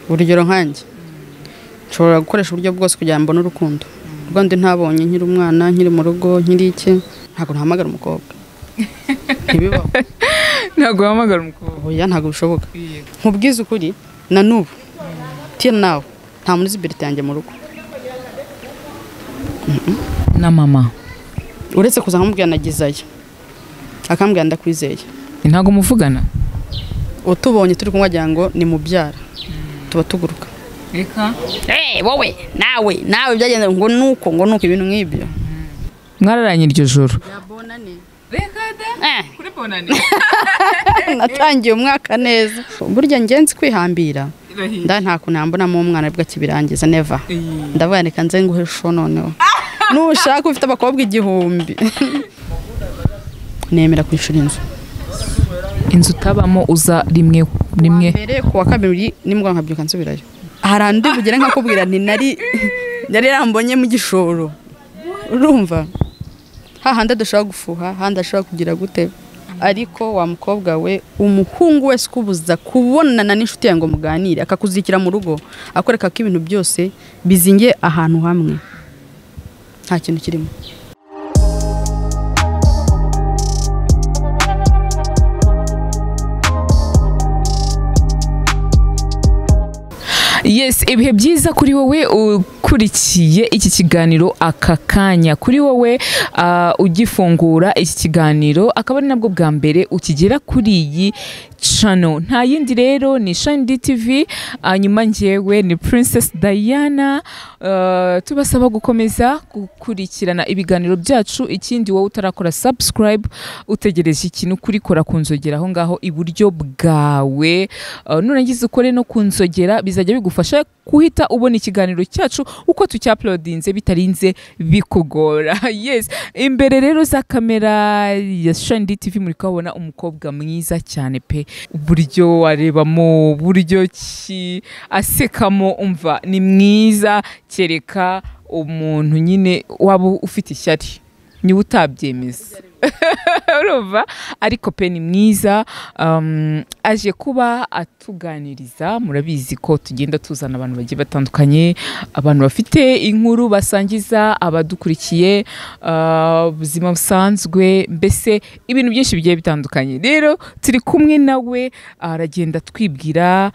Urugero nkanjye nshobora gukoresha uburyo bwose kugira ngo mbone urukundo rwandi ntabonye nkiri umwana, nkiri mu rugo, nkiri iki. Ntabwo ntahamagara umukobwa, ntibibaho. Ntabwo uhamagara umukobwa? Oya, ntabwo bishoboka. Nkubwize ukuri, na n'ubu till now nta muntu uzi birthday yanjye mu rugo. Na mama? Uretse kuza nkamubwira nagezayo, akambwira ndakwizeye. Ntabwo muvugana? Utubonye turi kumwe wagira ngo ni mubyara, tuba tuguruka. Reka. Wowe nawe nawe byagenze ngo nuko ngo nuko ibintu nk'ibyo. Mwararanye iryo joro? Ya bonane. Reka da. Kuri bonane. Natangiye umwaka neza. Burya ngenzi kwihambira. Nda nta kuntu nambonamo umwana bwa kibirangiza never. Ndavuga reka nze nguhe show noneho. Nushaka ufite abakobwa 1000. Nemera kwishura inzu. Inzu utabamo uza rimwe rimwe. Mbere kuwa kabiri nimugoroba nkabyuka nsubirayo. Harandi bugere nkakubwira nti nari rambonye mu gishoro. Urumva? Hahandi adashobora gufuha, hahandi ashobora kugira gute. Ariko wa mukobwa we, umuhungu wese ukubuza kubonana n'inshuti yawe ngo muganire, akakuzikira mu rugo, akwereka ko ibintu byose bizingiye ahantu hamwe, nta kintu kirimo. Yes, ibihe byiza kuri wowe ukurikiye iki kiganiro aka kanya, kuri wowe ugifungura iki kiganiro akaba ari nabwo bwa mbere ukigera kuri iyi channel. Nta yindi rero ni Shine TV, hanyuma njyewe ni Princess Diana. Tubasaba gukomeza gukurikirana ibiganiro byacu. Ikindi wowe utarakora subscribe utegereje ikintu kurikora ku nzogera aho ngaho iburyo bwawe, nurangiza ukore no ku nzogera, bizajya bigufasha kuhita ubona ikiganiro cyacu uko tucyuploadinze bitarinze bikugora. Yes, imbere rero za kamera ya Shine TV muri kubona umukobwa mwiza cyane pe, uburyo warebamo, uburyo ki asekamo, umva ni mwiza. Kereka umuntu nyine waba ufite ishyari niwe utabyemeza. Urumva, ariko pe ni mwiza. Aje kuba atuganiriza. Murabizi ko tugenda tuzana abantu bagiye batandukanye, abantu bafite inkuru basangiza abadukurikiye, ubuzima busanzwe, mbese ibintu byinshi bigiye bitandukanye. Rero turi kumwe nawe, aragenda twibwira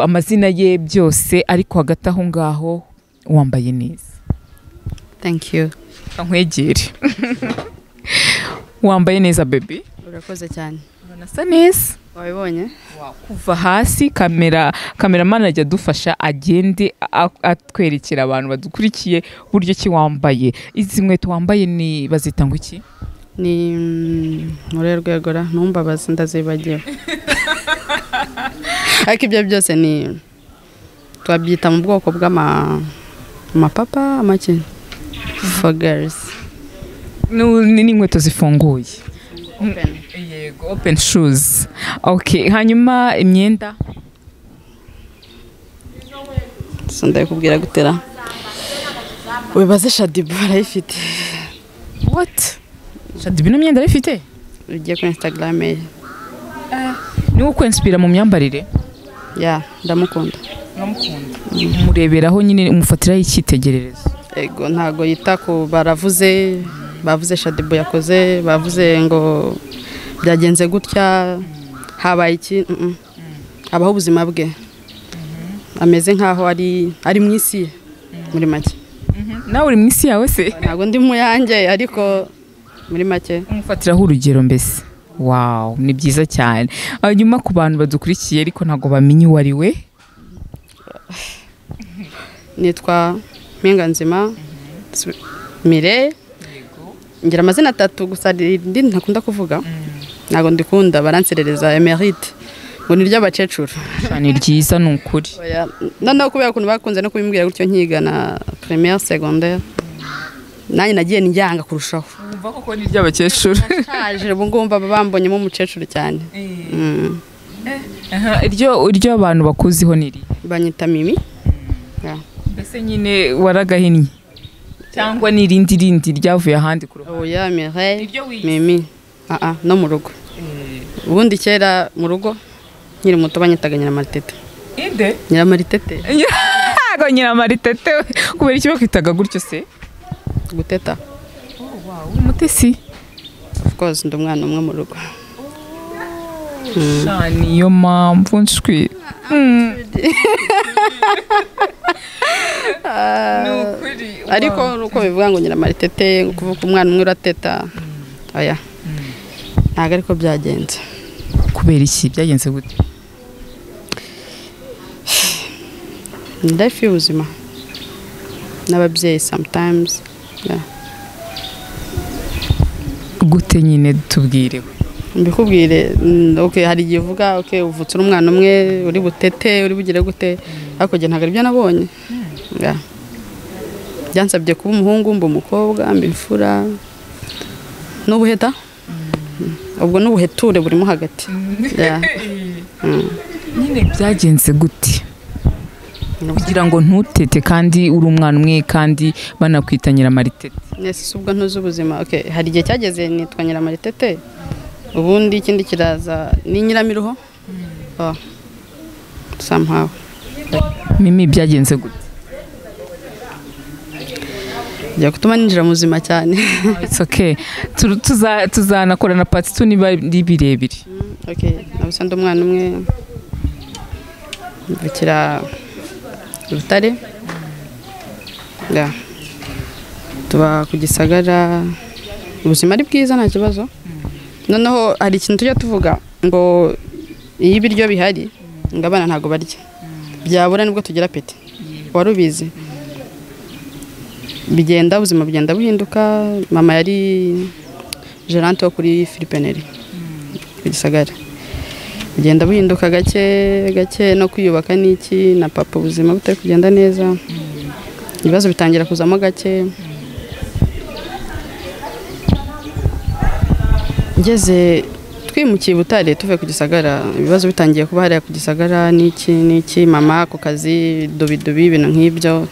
amazina ye byose, ariko hagati aho ngaho wambaye neza. Thank you. Nkwegere. Wambaye neza baby. Urakoze cyane. Unasa neza. Wabibonye? Kuva hasi cameraman ajya dufasha agende atwerekera abantu badukurikiye buryo ki wambaye. Izi nkweto wambaye ni bazita ngo iki? Ni muri rwegora ntumbabaze ndazibagiwe. Ariko ibyo byose ni twabyita mu bwoko bw'ama mapapa amaki for girls. Ni inkweto zifunguye. Yego, open shoes. Okay, hanyuma imyenda sindaye kubwira gutera. Wibaze Shadibu arayifite. What? Shadibu n'imyenda arayifite? Ugiye kuri Instagram ye. Ni uko inspira mu myambarire? Ya, ndamukunda. Ndamukunda. Mureberaho nyine umufatiraho icyitegererezo. Ego, ntago yita ku baravuze, bavuze Shadibu yakoze, bavuze ngo byagenze gutya, habaye iki. Abaho ubuzima bwe. Ameze nkaho ari mu isi muri make. Nawe uri mu isi yawe se? Ntago ndi mu yanjye ariko muri make. Umufatiraho urugero mbese. Wow, ni byiza cyane. Hanyuma ku bantu badukurikiye ariko ntago bamenye uwo ari we. Nitwa Mpinganzima Mireille. Ngira amazina atatu gusa ndi ntakunda kuvuga. Ntago ndikunda baranserereza Emerite ngo ni ry'abakecuru. Ni ryiza ni ukuri. Noneho kubera ukuntu bakunze no kubimbwira gutyo nkiga na primaire secondaire, nanjye nagiye njyanga kurushaho. Umva koko ni ry'abakecuru. Nashaje ubu ngumva bambonyemo umukecuru cyane. Iryo abantu bakuziho niri? Banyita Mimi. Mbese nyine waragahinnye cyangwa ni irindi rindi ryavuye ahandi ku ruhande? Oya, Mireille Mimi. No mu rugo. Ubundi kera mu rugo nkiri muto banyitaga Nyiramaritete. Inde? Nyiramaritete. Ntabwo Nyiramaritete kubera iki bakwitaga gutyo se? Guteta. Oh wow, umutesi. Of course ndi umwana umwe mu rugo. Niyo mpamvu nshwi. Ariko uko bivuga ngo Nyiramaritete ngo kuvuga umwana umwe urateta. Oya. Ntabwo ariko byagenze. Kubera iki byagenze gute? Life y'ubuzima n'ababyeyi sometimes. Yeah. Gute nyine tubwire. Mbikubwire okay, hari igihe uvuga okay uvutse uri umwana umwe uri butete uri bugire gute, ariko njye ntabwo aribyo nabonye. Yeah. Byansabye kuba umuhungu mba umukobwa mba imfura n'ubuheta. Ubwo n'ubuheture burimo hagati. Yeah. Nyine byagenze gute kugira ngo ntutete kandi uri umwana umwe kandi banakwita Nyiramaritete? Nese ubwo ntuzi ubuzima. Okay, hari igihe cyageze nitwa Nyiramaritete, ubundi ikindi kiraza ni Nyiramiruho. Oh. Somehow. Mimi byagenze gute? Njya kutuma ninjira mu buzima cyane. It's okay. Tuzanakora na part 2 niba ari birebire. Okay, nabusa ndi umwana umwe mvukira Butare. Yeah. Tuba ku Gisagara, ubuzima ari bwiza nta kibazo. Noneho hari ikintu tujya tuvuga ngo iyo ibiryo bihari ngo abana ntago barya. Byabura nibwo tugira apeti. Wari ubizi? Bigenda ubuzima bugenda buhinduka. Mama yari gerante wo kuri Philippineri ku Gisagara. Bigenda buhinduka gake gake no kwiyubaka n'iki na papa ubuzima butari kugenda neza. Ibibazo bitangira kuzamo gake. Ngeze twimukiye Butare tuvuye ku Gisagara, ibibazo bitangiye kuba hariya ku Gisagara n'iki n'iki, mama ku kazi dobidobi ibintu nk'ibyo.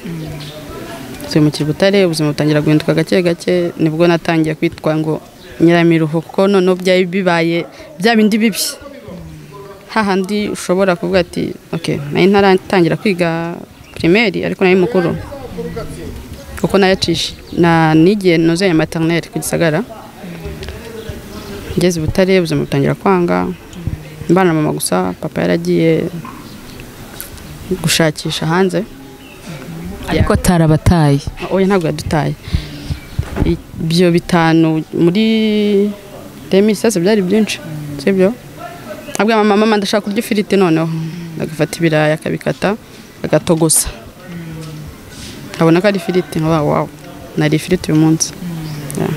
Twimukiye Butare ubuzima butangira guhinduka gake gake, nibwo natangiye kwitwa ngo Nyiramiruho kuko noneho byari bibaye bya bindi bibi. Hahandi ushobora kuvuga ati okay, nari ntaratangira kwiga primaire ariko nari mukuru kuko nayacishe na nigiye noze ya maternelle ku Gisagara. Ngeze Butare ubuzima butangira kwanga, mbana mama gusa, papa yaragiye gushakisha hanze. Ariko atarabataye? Oya ntabwo yadutaye. Ibyo bitanu muri 2016 byari byinshi, sibyo? Abwa mama mama ndashaka kurya ifiriti, noneho agafata ibirayi akabikata agatogosa. Abona ko ari ifiriti nkaba wow, nari ifiriti uyu munsi. Yeah.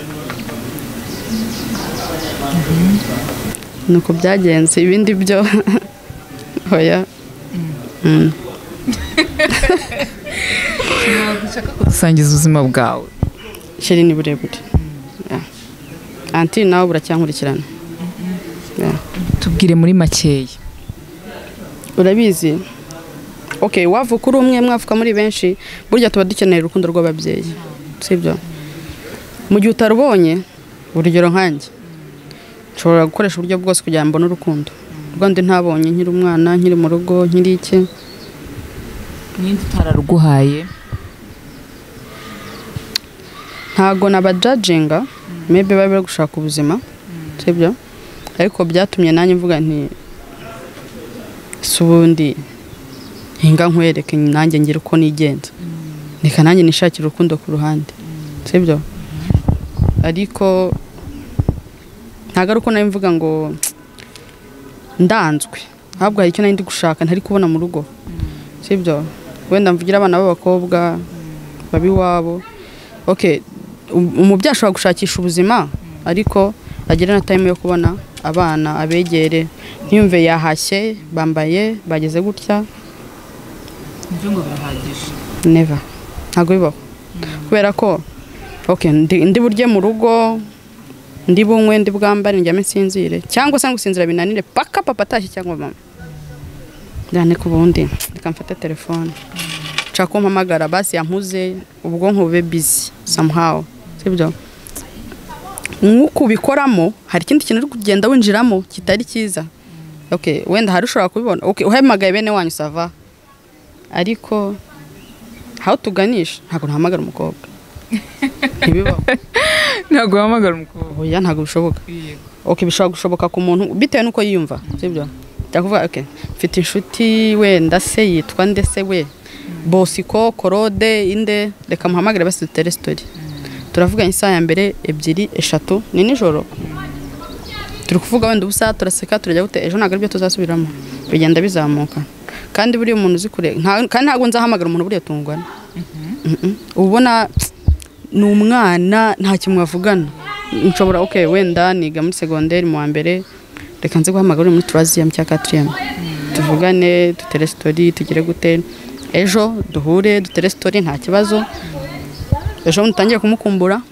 Nuko byagenze ibindi byo oya. Gusangiza ubuzima bwawe. Sheri ni burebure. Yeah. Anti nawe buracyankurikirana. Yeah. Tubwire muri makeya. Urabizi? Okay, wavuka uri umwe mwavuka muri benshi, burya tuba dukeneye urukundo rw'ababyeyi. Sibyo? Mu gihe utarubonye, urugero nkanjye, nshobora gukoresha uburyo bwose kugira ngo mbone urukundo. Rwanda ntabonye nkiri umwana, nkiri mu rugo, nkiri iki. Ninde utararuguhaye? Ntago nabajudginga, maybe bari bari gushaka ubuzima. Sibyo? Ariko byatumye nanjye mvuga nti subundi hinga nkwereke nanjye ngira uko nigenza. Reka nanjye nishakire urukundo ku ruhande. Sibyo? Ariko ntago ari uko nari mvuga ngo ndanzwe, ahubwo hari icyo nari ndi gushaka ntari kubona mu rugo. Sibyo? Wenda mvugira abana b'abakobwa babi wabo. Okay, umubyeyi ashobora gushakisha ubuzima ariko agira na time yo kubona abana abegere, ntiyumve yahashye bambaye bageze gutya. Nibyo ngo birahagije? Never. Ntago bibaho. Kubera ko okay, ndi burye mu rugo, ndi bunywe, ndi bwambare, njyame nsinzire cyangwa se ngusinzira binanire paka papa atashye cyangwa mama. Ndane ku bundi reka mfate telefone. Nshaka ko mpamagara basi yampuze ubwonko bube busy somehow. Sibyo? Nkuko ubikoramo hari ikindi kintu uri kugenda winjiramo kitari cyiza. Okay, wenda hari ushobora kubibona. Okay, uhamagaye bene wanyu sava. Ariko aho tuganisha ntabwo ntahamagara umukobwa. Ntibibaho. Ntabwo uhamagara umukobwa. Oya, ntabwo bishoboka. Okay, bishobora gushoboka ku muntu bitewe n'uko yiyumva, sibyo? Ndakuvuga okay, mfite inshuti wenda se yitwa nde se we Bosiko, Korode, inde, reka muhamagare basi dutere story. Turavuga isaha ya mbere, 2, 3 ni nijoro. Turi kuvuga wenda ubusa, turaseka, turajya gute, ejo ntabwo aribyo tuzasubiramo. Bigenda bizamuka. Kandi buri umuntu uzi kure, kandi ntabwo nzahamagara umuntu buriya tungana. Ubona ni umwana nta kimwe avugana. Nshobora okay wenda niga muri secondaire mu wa mbere, reka nze guhamagara uri muri 3e cyangwa 4e. Tuvugane, dutere story, tugire gute. Ejo duhure, dutere story nta kibazo. Ejo mutangiye kumukumbura.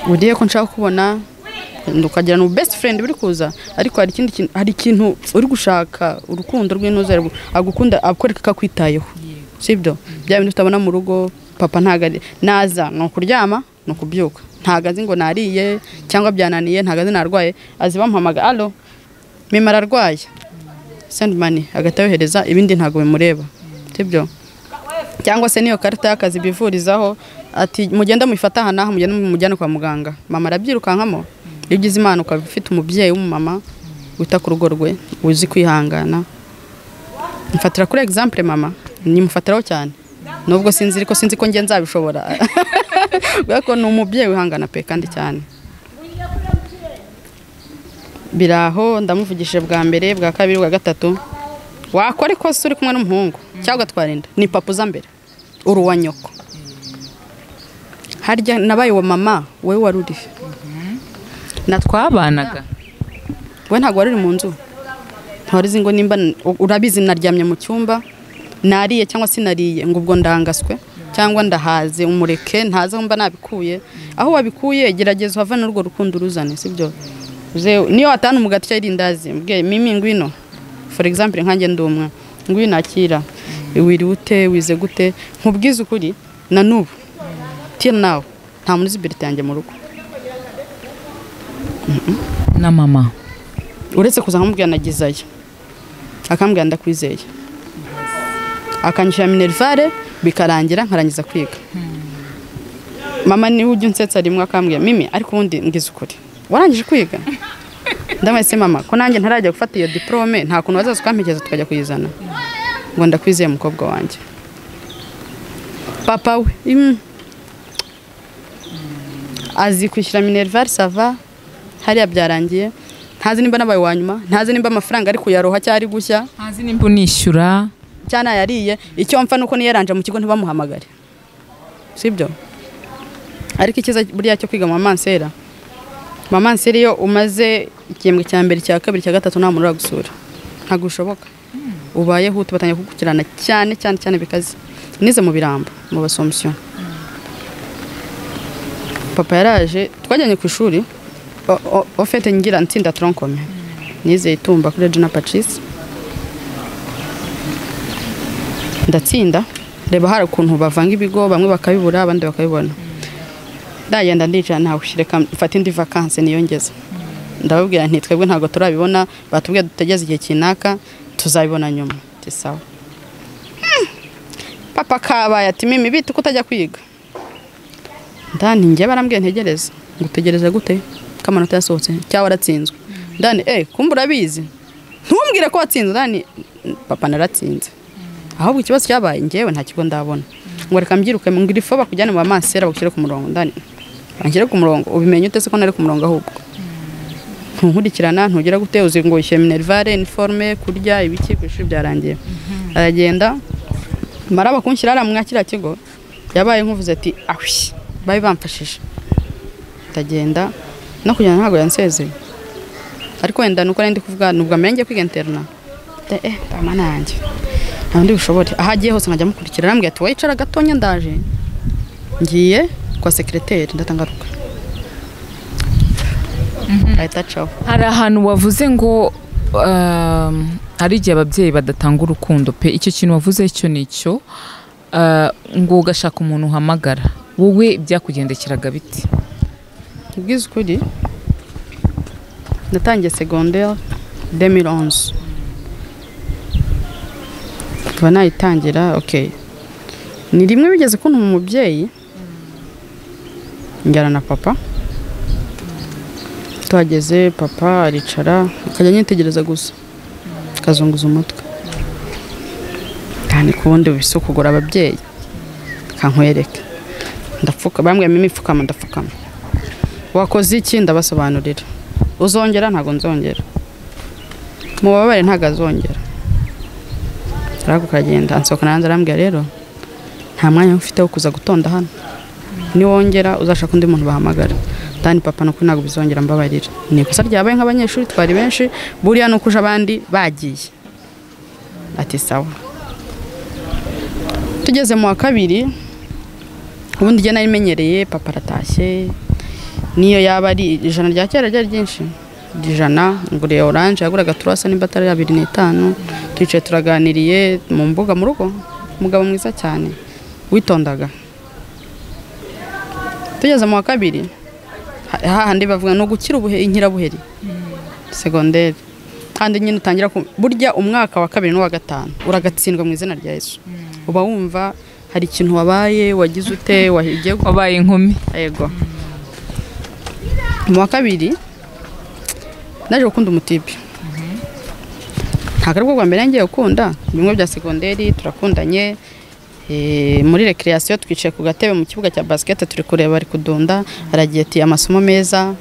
Ugiye ko nshaka kubona ndukagira no best friend biri kuza, ariko hari ikindi kintu, hari ikintu uri gushaka urukundo rw'intuza agukunda akwereka kakwitayeho. Sibyo? Bya bintu tutabona mu rugo, papa ntago naza no kuryama no kubyuka. Ntago azi ngo nariye cyangwa byananiye, ntago azi narwaye, azi bamuhamaga allo mima ararwaye, send money, agahita yohereza, ibindi ntago bimureba. Sibyo? Cyangwa se niyo karita y'akazi bivurizaho ati mugenda muyifata aha naha, mugenda mumujyane kwa muganga. Mama arabyirukankamo. Iyo ugize Imana ukaba ufite umubyeyi w'umumama wita ku rugo rwe, uzi kwihangana. Mfatira kuri example mama, nimufatiraho cyane. Nubwo sinzi ariko sinzi ko ngiye nzabishobora. Kubera ko ni umubyeyi wihangana pe kandi cyane. Biraho ndamuvugishije bwa mbere, bwa kabiri, bwa gatatu. Wakora ikosa uri kumwe n'umuhungu cyangwa ugatwara inda, ni papa uza mbere, uri uwa nyoko. Harya nabaye wa mama, wowe wari uri Na twabanaga. We ntabwo wari uri mu nzu. Ntwari ngo nimba urabizi naryamye mu cyumba, nariye cyangwa sinariye, ngo ubwo ndangaswe cyangwa ndahaze umureke ntaze mba nabikuye. Aho wabikuye gerageza uhave n'urwo rukundo uruzane, sibyo? Uze niyo watana umugati cyangwa irindazi, mbwiye mimi ngwino. For example nkanjye ndumwa, ngwino akira. Wiri ute, wize gute? Nkubwize ukuri na nubu. Till now nta muntu uzi birthday yanjye mu rugo. Na mama. Uretse kuza nkamubwira nagizayo, akambwira ndakwizeye, akanyishyura minerval bikarangira nkarangiza kwiga. Mama niwe ujya unsetsa rimwe akambwira mimi ariko ubundi ngize ukuri warangije kwiga. Ndamwese mama ko nanjye ntarajya gufata iyo diplome, nta kuntu bazaza ukampekeza tukajya kuyizana, ngo ndakwizeye mukobwa wanjye. Papa we azi kwishyura minerval sava hariya byarangiye, ntazi nimba nabaye wa nyuma, ntazi nimba amafaranga ari kuyaroha cyangwa ari gushya, ntazi nimba unishyura cyane yariye. Icyo mfa nuko niyaranje mu kigo ntibamuhamagare, sibyo? Ariko ikiza buriya cyo kwiga mama Mansera iyo umaze igihembwe cya mbere, cya kabiri, cya gatatu nta muntu uragusura, ntabwo bishoboka. Ubayeho batangiye kugukurikirana cyane cyane cyane bikaze. Nize mu Birambo mu Basomusiyo. Papa yaraje twajyanye ku ishuri, ofete ngira ntsinda troncome. Nize itumba kuri Regina Patrice. Ndatsinda, reba hari ukuntu bavanga ibigo bamwe bakabibura abandi bakabibona. Ndagenda ndicara ntawe reka mfate indi vacances niyongeza. Ndababwira nti twebwe ntabwo turabibona, batubwiye dutegeze igihe kinaka tuzabibona nyuma. Ati sawa. Papa kabaye ati mimi bite ko utajya kwiga. Ndani ngiye barambwiye ntegereze. Ngutegereza gute? Kamanota yasohotse cyangwa waratsinzwe. Ndani kumbe urabizi. Ntumbwire ko watsinzwe. Ndani papa naratsinze. Ahubwo ikibazo cyabaye ngewe nta kigo ndabona. Ngo reka mbyiruke ngira ifo bakujyane mu bamansera bagushyire ku murongo. Ndani banshyire ku murongo ubimenye ute se ko nari ku murongo ahubwo. Ntunkurikirana ntugira gute uzi ngo wishyure minerval, uniforme, kurya ibiki ku ishuri byarangiye. Aragenda maraba kunshyira ara mwakira kigo yabaye nkuvuze ati ahwi bayi bamfashije. Ndagenda no kujyana ntago yansezeye. Ariko wenda nuko nari ndi kuvuga nubwo amenye kwiga interna. Ndamana yanjye. Nta ndi bushobore. Aho agiye hose nkajya mukurikira arambwira ati wicara gatonya ndaje. Ngiye kwa secrétaire ndatangaruka. Ahita acaho. Hari ahantu wavuze ngo hari igihe ababyeyi badatanga urukundo pe, icyo kintu wavuze cyo nicyo, ngo ugashaka umuntu uhamagara, wowe byakugendekeraga biti? Ubwiza ukuri natangiye secondaire 2011. Kuva nayitangira, okay, ni rimwe bigeze kuntuma umubyeyi njyana na papa. Tuhageze papa aricara akajya anyitegereza gusa, akazunguza umutwe. Kandi kubundi bise kugura ababyeyi kankwereka. Ndapfuka, bambwiye mimi pfukama, ndapfukama. Wakoze iki? Ndabasobanurira. Uzongera? Ntago nzongera. Mubabare ntago azongera. Ariko kagenda ansohoka nanze, arambwira rero nta mwanya mfite wo kuza gutonda hano. Niwongera uzashaka undi muntu bahamagara. Dani papa nuko ntago bizongera, mbabarira. Ni ikosa ryabaye nk'abanyeshuri twari benshi, buriya nuko uje abandi bagiye. Ati sawa. Tugeze mu wa kabiri, ubundi njye nari menyereye papa aratashye, niyo yaba ari ijana rya kera ryari ryinshi, ijana nguriye orange yaguraga turasa nimba atari 2.5. Twicaye turaganiriye mu mbuga mu rugo, umugabo mwiza cyane witondaga. Tugeze mu wa kabiri, hahandi bavuga no gukira ubuhe inkirabuheri secondaire, kandi nyine utangira burya umwaka wa kabiri n'uwa gatanu uragatsindwa mu izina rya Yesu. Uba wumva hari ikintu wabaye, wagize ute, wahigiye wabaye inkumi. Yego. Mu wa kabiri naje gukunda umutipe. Ntabwo aribwo bwa mbere ngiye gukunda, bimwe bya secondaire turakundanye. Muri recreation twicaye ku gatebe mu kibuga cya basket turi kureba ari kudunda, aragiye ati amasomo meza,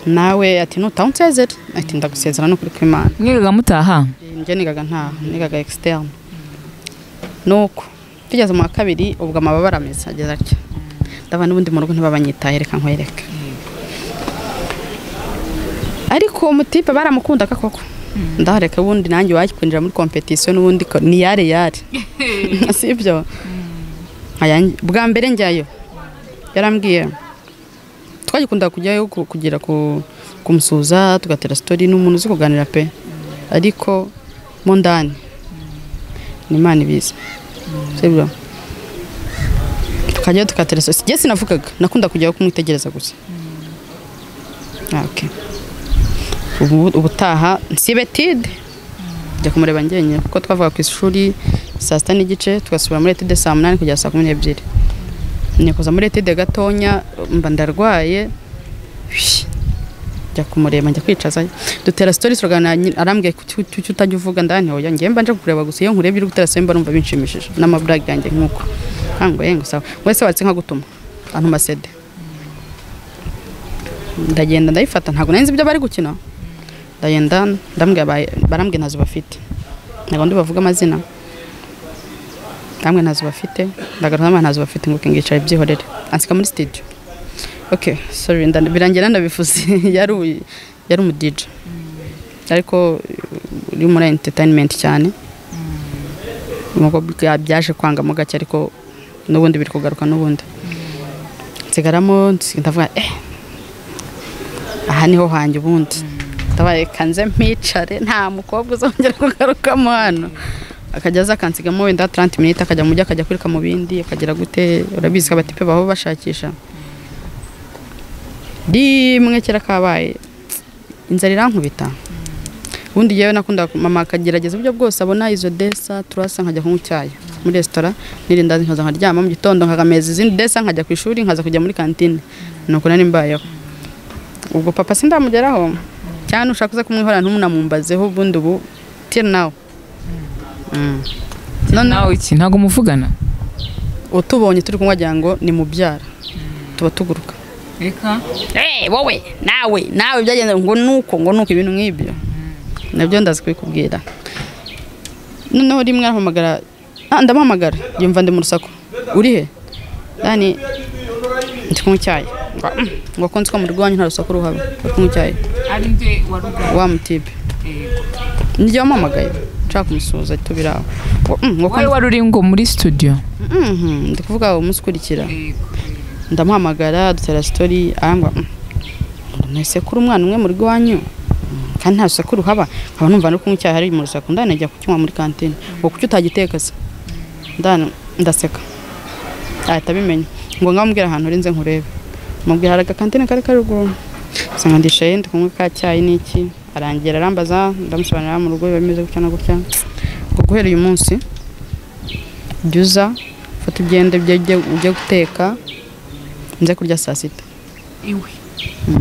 nawe ati nutawunsezera, ati ndagusezera no kuri kw'Imana. Mwigaga mutaha? Njye nigaga ntaha, nigaga externe. Nuko tugeze mu wa kabiri ubwo amababa arameze ageze atya, ndabona n'ubundi mu rugo ntibabanyitaye, reka nkwereke. Ariko umutipe baramukundaga koko, ndahareka ubundi nanjye wakwinjira muri competition n'ubundi ni yare yare. Sibyo? Bwa mbere njyayo yarambwiye, twagikunda kujyayo kugira kumusuza tugatera story, n'umuntu uzi kuganira pe, ariko mo ndani ni Imana ibizi. Sibyo? Tukajyayo tugatera story. Njye sinavugaga, nakunda kujyayo kumwitegereza gusa. Okay. Ubutaha nsibe tide njya kumureba njyenyine, kuko twavaga ku ishuri saa 6:30 tugasubira muri etide saa 8 kugera saa 12. Nikoza muri etide gatonya mba ndarwaye, njya kumureba njya kwicaza dutera story turaganira, arambwiye kuki utajya uvuga, ndani hoya ngiye mba nje kukureba gusa, iyo nkurebye uri gutera story mba numva binshimishije n'amabrag yanjye nkuko nkango yengo sawa wese watse nka gutuma antuma sede. Ndagenda ndayifata, ntago nari nzi ibyo bari gukina. Ndagenda ndambwiye barambwiye ntazo bafite, ntago ndi bavuga amazina, ndambwiye ntazo bafite, ndagaruka ntazo bafite ngo ngicaye byihorere, ansika muri studio. Okay, sorry, birangira ndabifuze. Yari umu DJ ariko uri muri entertainment cyane, nuko byaje kwanga mu gake, ariko n'ubundi biri kugaruka n'ubundi. Nsigaramo ndavuga aha niho hanjye ubundi ndabaye kanze mpicare, nta mukobwa uzongera kugarukamo hano. Akajya aza akansigamo wenda 30 minutes, akajya mujya akajya kwirika mu bindi, akagira gute, urabizi abatipe baho bashakisha. Rimwe kera kabaye inzara irankubita. Ubundi yewe nakunda mama akagerageza uburyo bwose abona izo desa turasa nkajya kunywa icyayi muri restaurant, nirindazi nkaza nkaryama mu gitondo nkagameza izindi desa nkajya ku ishuri nkaza kujya muri kantine. Nuko nari mbayeho. Ubwo papa sindamugeraho cyane, ushaka kuza kumwihora ntumunamumbazeho ubundi ubu till now. None nawe iki ntago muvugana? Utubonye turi kunywa wagira ngo ni mubyara, tuba tuguruka. Reka wowe nawe byagenda ngo nuko ngo nuko ibintu nk'ibyo nabyo ndazi kubikubwira. Noneho rimwe arahamagara, ndamuhamagara yumva ndi mu rusaku, uri he? Dani ndi kunywa icyayi. Ngo ko nzi ko mu rugo iwanyu nta rusaku ruhaba, ndi kunywa icyayi. Ari nde waruga? Wa mutipe nijye wamuhamagaye nshaka kumusuhuza tubiraho. Ngo wowe wari uri ngo muri studio? Ndi kuvuga umunsi ukurikira. Ndamuhamagara dutera story, arambwa nese kuri umwana umwe mu rugo iwanyu kandi nta rusaku ruhaba, nkaba numva no kunywa icyayi hari mu rusaku, ndani najya kukinywa muri kantine. Ngo kuki utagiteka se? Ndani ndaseka, ahita abimenya. Ngo ngamubwira ahantu uri nze nkurebe, mubwira hari agakantine kari kari ruguru, nsanga ndishaye ndi kunywa ka cyayi n'iki, arangira arambaza, ndamusobanurira mu rugo biba bimeze gutya na gutya. Ngo guhera uyu munsi Jya uza ufate ugende ujye guteka, nze kurya saa sita. Iwe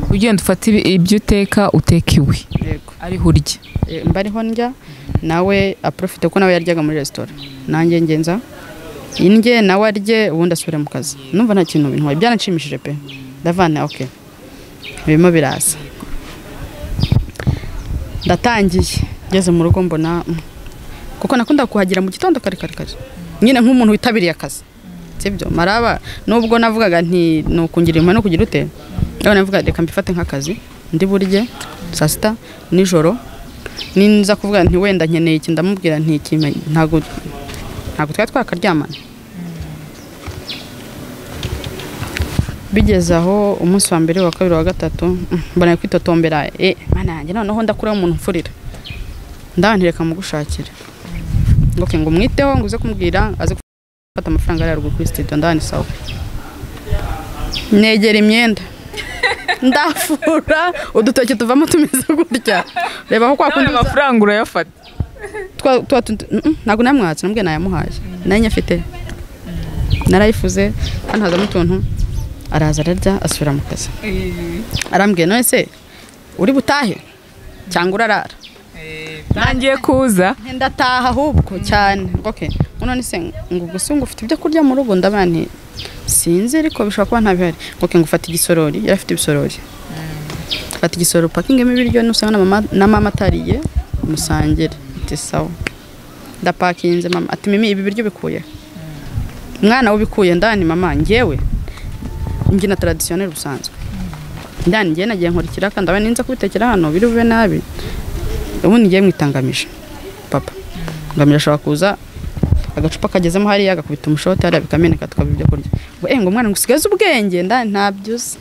ugenda ufata ibyo uteka, uteka iwe? Yego. Ariho urya? Mba ariho ndya, nawe aprofite ko nawe yaryaga muri resitora, nanjye ngenza indye, nawe arye, ubundi asubire mu kazi. Numva nta kintu bintwaye, byaranshimishije pe. Ndavana, okay, birimo biraza. Ndatangiye, ngeze mu rugo mbona kuko nakunda kuhagera mu gitondo kare kare kare nyine, nk'umuntu witabiriye akazi, sibyo maraba. Nubwo navugaga nti ni ukungira impuhwe no kugira ute, ariko navuga reka mbifate nk'akazi, ndi burye saa sita nijoro. Ninza kuvuga nti wenda nkeneye iki, ndamubwira nti iki. Ntabwo twari twakaryamana. Bigeze aho, umunsi wa mbere, wa kabiri, wa gatatu, mbona kwitotombera. Mana yanjye, noneho ndakuraho umuntu mfurira. Ndabantireka mugushakira ngo okay, ngo umwiteho, ngo uze kumubwira aze gufata amafaranga ari haruguru kuri studio. Ndabona sawa, negera imyenda, ndafura, udutoki tuvamo tumeze gutya, reba aho kwa kundi. Amafaranga urayafata? Ntabwo namwatse, nambwiye nayamuhaye, nayo nyafite, narayifuze. Hano hazamo utuntu, araza ararya, asubira mu kazi. Arambwiye: "None se uri butahe cyangwa urarara?" Ntangiye kuza. Ndataha ahubwo cyane. Okay, none se ngo gusa ngo ufite ibyo kurya mu rugo? Ndabona nti sinzi, ariko bishobora kuba ntabihari. Okay, ngo ufate igisorori, yari afite ibisorori, fata igisorori upakingemo ibiryo, nusanga na mama atariye musangire. Ati sawa. Ndapakinze, mama ati: "Mimi, ibi biryo bikuye mwana ubikuye?" Ndani mama, njyewe njye na traditionnel busanzwe, ndani njye nagiye nkora ikiraka, ndabona ninza kubitekera hano biri bube nabi. Ubundi ngiye mwitangamije papa, ngamije ashobora kuza agacupa kagezemo hariya agakubita umushoti hariya bikameneka, tukaba ibyo kurya. Ngo mwana, ngo usigaze ubwenge. Ndani ntabyo uzi,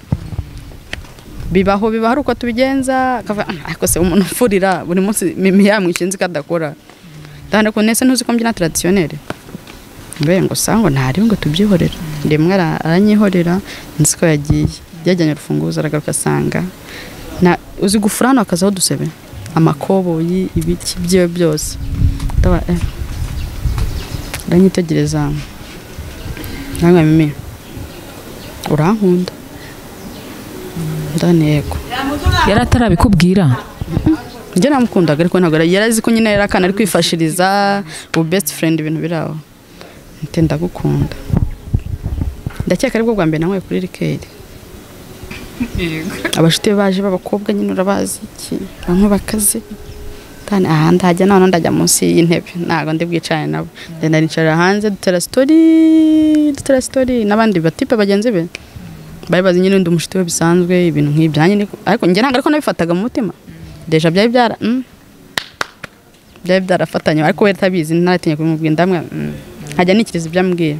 bibaho, bibaho ari uko tubigenza. Akavuga: "Ah, ariko se umuntu umfurira buri munsi, mimi yamwishe nzi ko adakora." Ndani ko nese ntuzi ko mbyina traditionnel? Mbe ngo sango ntari ngo tubyihorera. Rimwe aranyihorera, nzi ko yagiye yajyanye urufunguzo, aragaruka asanga na uzi gufura hano hakazaho udusebe, amakoboyi, ibiki byiwe byose. Ndaba aranyitegereza, namwe: "Mimi, urankunda?" Ndani yego. Yari atarabikubwira? Njye namukundaga, ariko ntabwo yari azi ko nyine yari akana ari kwifashiriza ubu best friend, ibintu biri aho. Nti ndagukunda. Ndakeka aribwo bwa mbere nanyweye kuri liqueur. Abashuti be baje b'abakobwa nyine, urabazi iki, bamwe bakaze. Tani aha ndajya, none ndajya munsi y'intebe, ntabwo ndi bwicane nabo. Ndenda nicara hanze, dutera story, dutera story n'abandi batipe bagenzi be bari bazi nyine ndi umushuti we bisanzwe, ibintu nk'ibyo. Nanjye ariko njye ntabwo ariko nabifataga mu mutima, déjà byari byara byari byarafatanye, ariko we atabizi, ntaratinye kubimubwira. Ndamwe nkajya nikiriza ibyo ambwiye.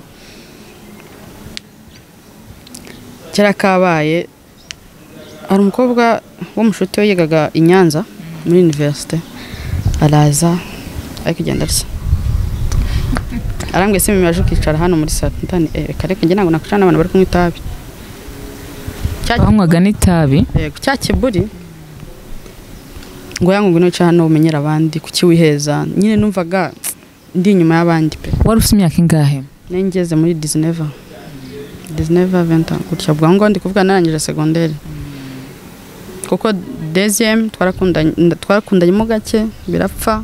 Kera kabaye, hari umukobwa w'umushuti we yigaga i Nyanza muri université, araza ari kugenda atya, arambwiye: "Se mimi, waje ukicara hano muri saa tanu?" Reka reka, njye ntabwo nakwicara n'abantu bari kunywa itabi. Banywaga n'itabi? Yego, cya kiburi ngo yangu ngwino wicara hano umenyere abandi, kuki wiheza? Nyine numvaga ndi inyuma y'abandi pe. Wari ufite imyaka ingahe? Nari ngeze muri 19, 19, 20 gutya. Ubwo aho ngaho ndi kuvuga narangije secondaire, kuko deuxième twarakundanye, twarakundanyemo gake birapfa.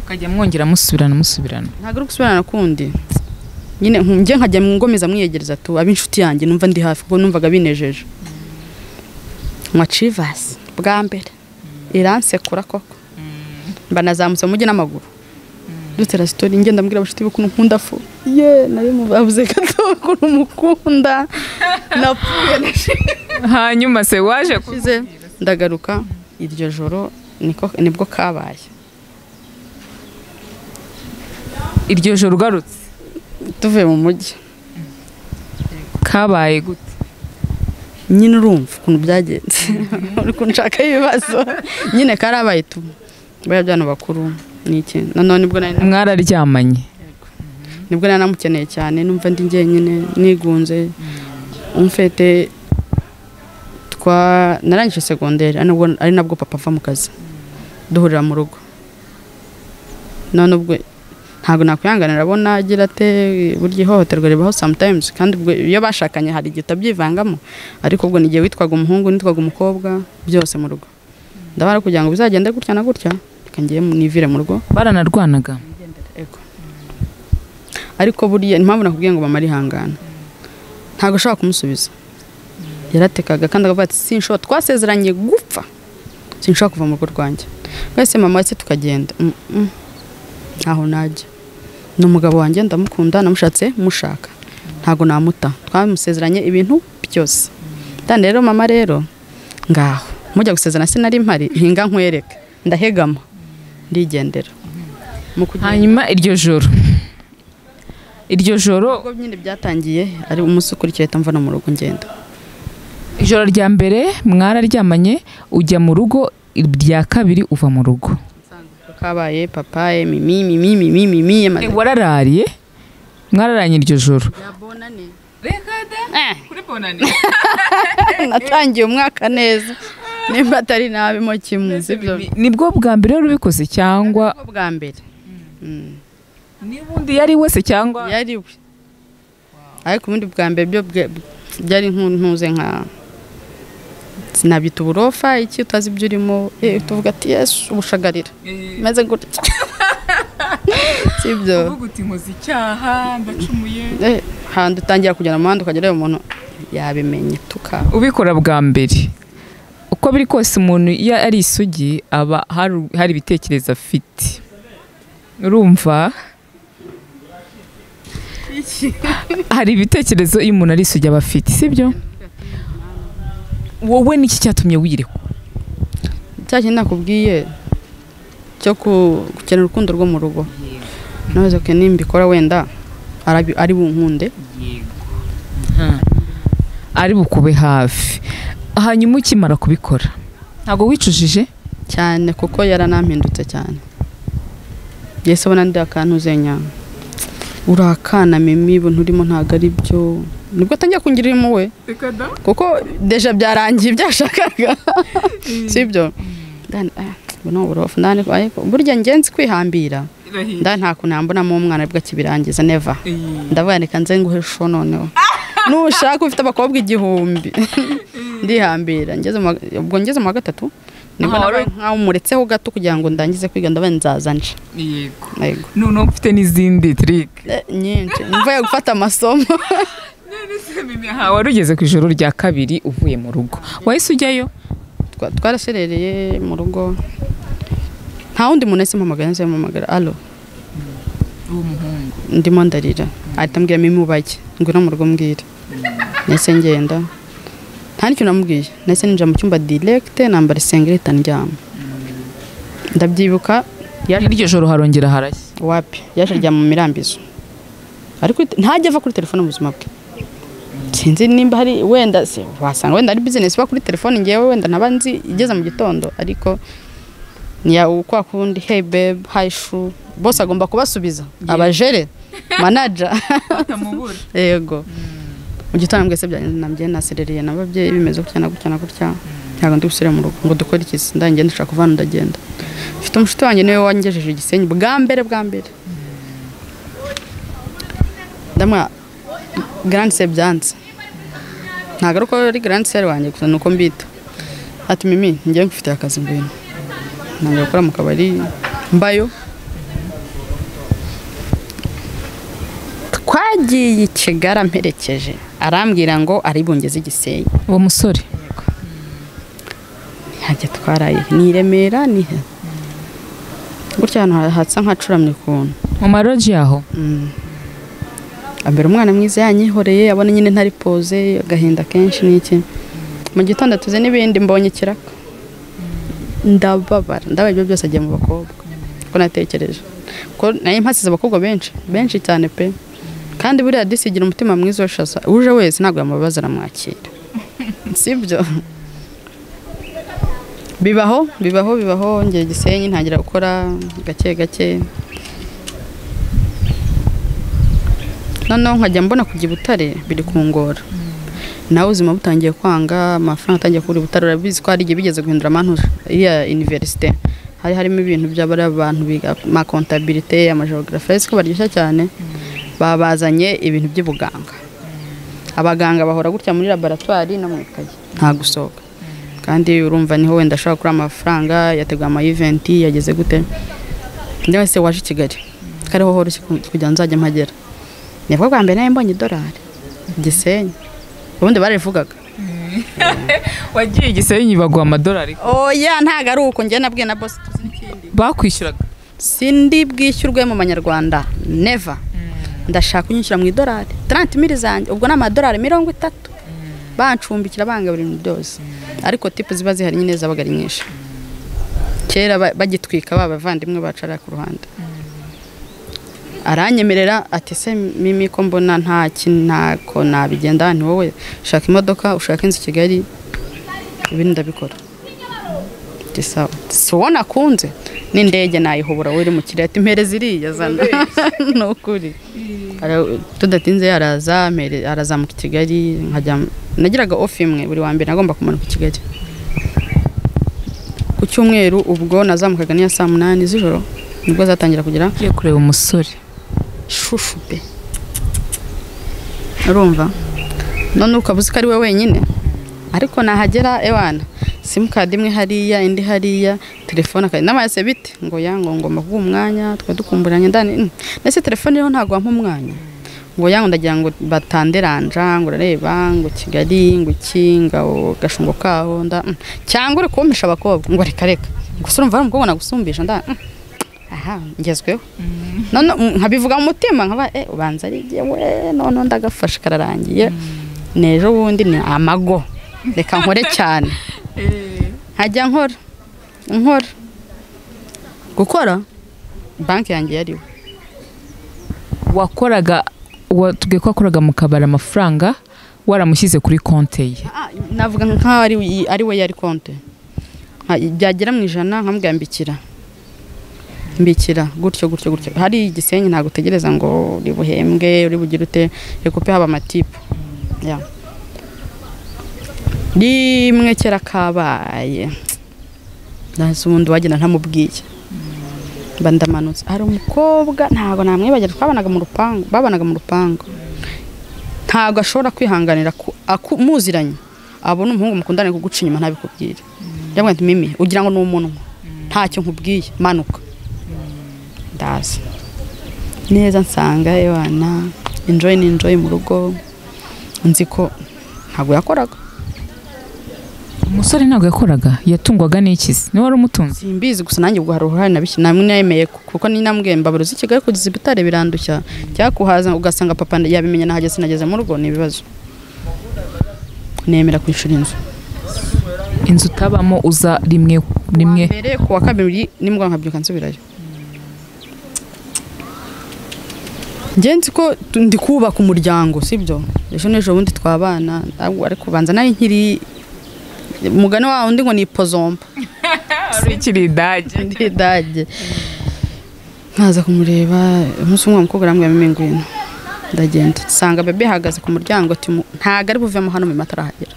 Ukajya mwongera musubirana, musubirana? Ntabwo ari gusubirana kundi nyine, njye nkajya ngomeza mwiyegereza tu, ab'inshuti yanjye, numva ndi hafi, kuko numvaga binejeje. Nywa Chivas bwa mbere iransekura koko, mba nazamutse mu mujyi n'amaguru, dutera story, ngenda mbwira abashuti be ukuntu nkunda fu ye, nari mubavuze gato ukuntu mukunda, napfuye. Hanyuma se waje Nashize, ndagaruka iryo joro, niko nibwo kabaye. Iryo joro ugarutse? Tuvuye mu mujyi. Kabaye gute? Nyine urumva ukuntu byagenze, uri kunshakaho ibibazo. Nyine karabaye tu, buriya by'abantu bakuru ni iki. Noneho nibwo nari Mwararyamanye? Nibwo nari namukeneye cyane, numva ndi njyenyine nigunze. Umfete twa narangije secondaire, ari nabwo papa ava mu kazi, duhurira mu rugo. None ubwo Ntabwo nakwihanganira abona agira ate, burya ihohoterwa ribaho sometimes, kandi iyo bashakanye hari igihe utabyivangamo, ariko ubwo nigihe witwaga umuhungu nitwaga umukobwa byose mu rugo. Ndabara kugira ngo bizagende gutya na gutya, reka ngiye nivire mu rugo. Baranarwanaga. Ego. Ariko buriya impamvu nakubwiye ngo mama arihangana, ntabwo ashobora kumusubiza. Yaratekaga kandi akavuga ati sinshobora, twasezeranye gupfa, sinshobora kuva mu rugo rwanjye. Mwese mama wese tukagenda. Ntaho najya. Ni umugabo wanjye ndamukunda, namushatse mushaka, ntago namuta, twamusezeranye ibintu byose. Kandi rero mama rero ngaho mujya gusezerana sinari mpari, hinga nkwereke, ndahegama ndigendera. Hanyuma iryo joro ubwo nyine byatangiye ari umunsi ukurikira ahita mva no mu rugo ngenda. Ijoro rya mbere mwararyamanye ujya mu rugo, irya kabiri uva mu rugo. Kabaye papa mimi mimi mimi mimi wararariye, mwararanye iryo joro. Kuri bonane natangiye umwaka neza nimba atari nabi mo kimwe, sibyo? Nibwo bwa mbere rubikoze cyangwa bwa mbere? Nibundi yari wese cyangwa yari we? Ariko ubundi bwa mbere byo byari ntuze nka sinabita uburofa, iki utazi ibyo urimo, tuvuga ati Yesu ubushagarira meze gutya, sibyo? Uvuga uti nkoze icyaha ndacumuye, handi utangira kugera mu muhanda ukagera umuntu yabimenye tuka. Ubikora bwa mbere uko biri kose umuntu iyo ari isugi aba hari ibitekerezo afite, urumva hari ibitekerezo iyo umuntu ari isugi aba afite, sibyo? Wowe niki cyatumye wirekwa? Cya kintu nakubwiye cyo gukenera urukundo rwo mu rugo. Nawe ko nimbikora wenda ari bunkunde, ari bukube hafi. Hanyuma ukimara kubikora ntago wicujije cyane, kuko yaranampindutse cyane. Yesu abona ndi akantu uzenya urakana mimi ibintu urimo ntago ari byo, nibwo atangiye kungirira impuhwe kuko deja byarangiye byashakaga, sibyo? Burya ngenzi kwihambira nda nta kuntu nambonamo umwana aribwo akibirangiza, never. Ndavuga reka nze nguhe sho noneho nushaka ufite abakobwa 1000 ndihambira. Ubwo ngeze mu wa gatatu nibwo nabaye nkaho umuretseho gato kugira ngo ndangize kwiga, ndabaye nzaza nje. Yego. Noneho mfite n'izindi trick nyinshi mvuye gufata amasomo. Wari ugeze ku ijoro rya kabiri uvuye mu rugo, wahise ujyayo? Twaraserereye mu rugo, nta wundi muntu ese mpamagara, nse mpamagara allo ndimo ndarira, ahita ambwira mimi ubajye ngwino mu rugo mbwira. Nahise ngenda nta n'ikintu namubwiye, nahise ninjira mu cyumba direct nambara isengeri ndyama. Ndabyibuka iryo joro harongera harashya wapi, yaje aryama mu mirambizo, ariko ntajya ava kuri telefone mu buzima bwe. Sinzi nimba hari wenda wasanga wenda ari business ba kuri telefone, ngewe wenda ntaba nzi igeze mu gitondo, ariko niya ukwa kundi hey babe hi shu bose agomba kubasubiza abajere manager batamubura. Yego. Mu gitondo mbwese byanjye naserereye n'ababyeyi bimeze gutya na gutya na gutya, ntabwo ndi gusubira mu rugo ngo dukore iki, ndangende ndashaka kuva hano ndagenda. Mfite umushuti wanjye niwe wangejeje Igisenyi bwa mbere ndamwa grand sœur byanze, ntabwo ari uko ari grand sœur wanjye gusa nuko mbita, ati mimi ngiye ngufitiye akazi ngwino. Ntangira gukora mu kabari mbayo. Twagiye i Kigali amperekeje, arambwira ngo ari bungeze Igisenyi. Uwo musore ntihajya twaraye ni i Remera ni he gutya, ahantu hatsa nkacuramye ukuntu mu maroji yaho. Ambera umwana mwiza yanyihoreye, abona nyine ntari pose agahinda kenshi n'iki. Mu gitondo tuze n'ibindi mbonye ikiraka ndababara, ndabaye ibyo byose agiye mu bakobwa ko natekereje ko nayo mpasize abakobwa benshi benshi cyane pe. Kandi buriya disigira umutima mwiza washasa uje wese ntabwo yamubaza aramwakira, sibyo? Bibaho bibaho bibaho. Ngiye Gisenyi ntangira gukora gake gake, noneho nkajya mbona kujya i Butare biri kungora. Nawe ubuzima butangiye kwanga, amafaranga atangiye kubura i Butare, urabizi ko hari igihe bigeze guhindura amantu iriya universite, Hari harimo ibintu by'abari abantu biga ma comptabilité, ama géographie, siko baryoshya cyane. Babazanye ibintu by'ubuganga. Abaganga bahora gutya muri laboratoire no mu ikaye, nta gusohoka. Kandi urumva niho wenda ashobora kuri amafaranga, yateguye ama event, yageze gute. Njyewe se waje i Kigali kariho horoshye kugira ngo nzajye mpagera. Nibwo bwa mbere nari mbonye idolari Gisenyi, ubundi barivugaga. Wagiye Gisenyi baguha amadolari? Oya, ntago ari uko, njye nabwiye na boss tuzi n'ikindi. Bakwishyuraga? Sindi bwishyurwe mu manyarwanda, never. Ndashaka kunyishyura mu idolari 30 mili zanjye, ubwo ni amadolari 30. Bancumbikira, bangabura ibintu byose. Ariko tip ziba zihari nyine zabaga ari nyinshi. Kera bagitwika ba bavandimwe bacu ari ku ruhande. Aranyemerera ati se Mimi ko mbona nta kinako nabigenda, nti wowe shaka imodoka ushaka inzu i Kigali, ibindi ndabikora. Ati sawa. Si wowe nakunze n'indege nayihobora wowe uri mu kirere, ati mpereza iriya zana. Ni ukuri. Tudatinze araza, arazamuka i Kigali, nkajya nagiraga off imwe buri wa mbere nagomba kumanuka i Kigali. Ku cyumweru ubwo nazamukaga niya saa 8 z'ijoro nibwo zatangira kugira. Ugiye kureba umusore shushu pe. Urumva none ukabuze ko ari we wenyine, ariko nahagera ewana simukadi imwe hariya indi hariya, telefone akandi namase bite ngo ya ngo ngomba kuguha umwanya twa dukumburanye ndani nese telefone iriho ntago wampa umwanya ngo ya ngo ndagira ngo batanderanja ngo urareba ngo Kigali ngo iki ngo gashungo kaho nda cyangwa uri kumpisha abakobwa ngo reka reka gusa urumva ari umukobwa nagusumbisha nda aha ngezweho none nkabivuga mu mutima nkaba ubanza ari we none ndagafashe kararangiye nejo bundi ni amago reka nkore cyane. Nkajya nkora nkora gukora banki yanjye yariwe. Wakoraga watubwiye ko wakoraga mu kabari amafaranga waramushyize kuri konte ye? Navuga nkaho ari we yari konte, byagera mu 100 nkamubwira mbikira mbikira gutyo gutyo gutyo. Hari Gisenyi ntago utegereza ngo uri buhembwe uri bugire ute, rekupe haba amatipu ya rimwe kera kabaye nahise ubundi wagenda ntamubwiye mba ndamanutse. Hari umukobwa ntago namwibagira, twabanaga mu rupangu, babanaga mu rupangu, ntago ashobora kwihanganira muziranye abona umuhungu mukundana kuguca inyuma ntabikubwire. Ndamubwira nti Mimi ugira ngo ni umunwa ntacyo nkubwiye, manuka. Ndaza neza nsanga ewana enjoy ni enjoy mu rugo, nzi ko ntago yakoraga. Umusore ntabwo yakoraga, yatungwaga n'ikizi niwe wari umutunzi? Simbizi gusa nanjye ubwo hari uruhare nabishye namwe nemeye kuko ni namwe mbabaro z'i Kigali kugeza ibitare birandushya cyakuhaza ugasanga papa yabimenya nahageze nageze mu rugo ni ibibazo. Nemera kwishura inzu. Inzu utabamo uza rimwe rimwe? Mbere ku wa kabiri nimugoroba nkabyuka nsubirayo. Njye nzi ko ndi kubaka umuryango sibyo, ejo n'ejo bundi twabana, ariko banza nari nkiri mugani wa undi ngo ni pozompa ikiri idage ndi idage. Nkaza kumureba umunsi umwe umukobwa arambwira mimi ngwino, ndagenda nsanga bebe ahagaze ku muryango ati ntago ari buvemo hano mimi atarahagera,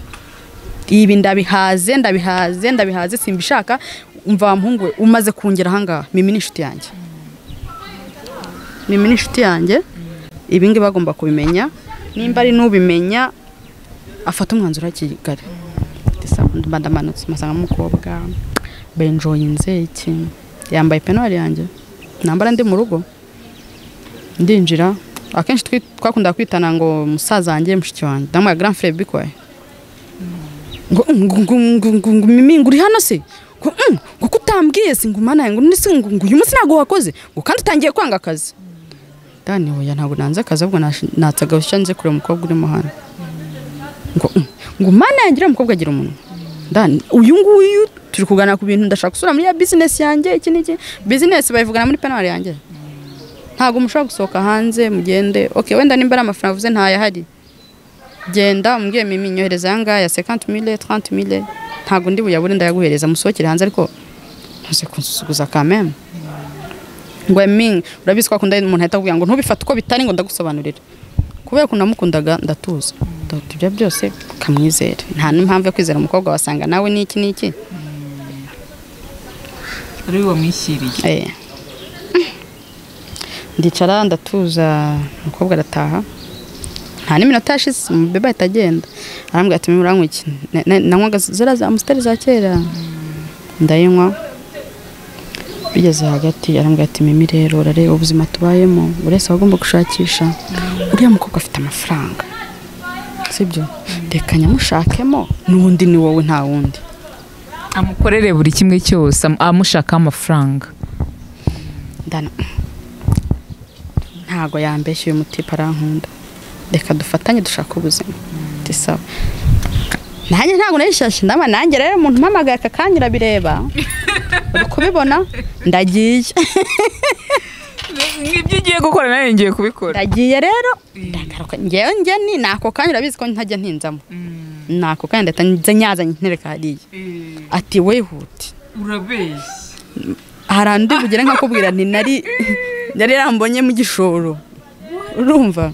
ibi ndabihaze ndabihaze ndabihaze simbishaka, umva wa muhungu we umaze kungera ahangaha, mimi ni inshuti yanjye, mimi ni inshuti yanjye, ibi ngibi bagomba kubimenya, nimba ari n'ubimenya afata umwanzuro hakiri kare. Ndamanutse masanga umukobwa benjoyinze iki yambaye penwari yanjye nambara ndi mu rugo ndinjira. Akenshi twakunda kwitana ngo musaza wanjye mushiki wanjye ndamwa grand frère bikwaye ngo ngo mimi nguri hano se ngo ngo kutambwiye se ngo mana ngo nisi ngo uyu munsi ntago wakoze ngo kandi utangiye kwanga akazi. Dani oya ntago nanze akazi ahubwo natsaga ushanze kure umukobwa urimo hano ngo ngo mana yangira umukobwa agira umunwa. Dani uyu nguyu turi kugana ku bintu ndashaka gusura muri ya business yanjye iki n'iki business bayivugana muri penwari yanjye ntago mushobora gusohoka hanze mugende okay wenda nimba ari amafaranga uvuze ntayahari genda umbwiye mimi nyohereza aya ngaya 50000 30000 ntago ndi buyabure ndayaguhereza musohokere hanze ariko ntuze kunsuguza quand même. Ngo mimi urabizi ko akunda umuntu ahita akubwira ngo ntubifate uko bitari ngo ndagusobanurira kubera ko namukundaga ndatuza ibyo byose kamwizere nta n'impamvu yo kwizera umukobwa wasanga nawe niki niki. Ari wamwishyiriye. Ndicara ndatuza, umukobwa arataha. Nta n'iminota yashize umubebe ahita agenda. Arambwira ati muranywa iki? Nanywaga ziriya za Amstel za kera. Ndayinywa. Bigeze hagati arambwira ati Mimi rero urareba ubuzima tubayemo, buri wese aba agomba gushakisha. Uriya mukobwa afite amafaranga. Sibyo? Reka nyamushakemo n'ubundi ni wowe nta wundi. Amukorere buri kimwe cyose amushaka amafaranga. Ndana ntago yambeshye uyu mutipe arankunda. Reka dufatanye dushaka ubuzima. Tisawa. Nanjye ntago nayishashe ndaba nanjye rero umuntu mpamagaye aka kanya urabireba. Uri kubibona ndagiye. Ngibyo ugiye gukora nawe ngiye kubikora. Ndagiye rero ndagaruka ngewe njye ni nako kanya urabizi ko ntajya ntinzamo. Nako kanya ndahita nyazanye ntereka hariya. Ati wihute. Urabeshya. Harandi bugere nkakubwira nti nari rambonye mu gishoro. Urumva?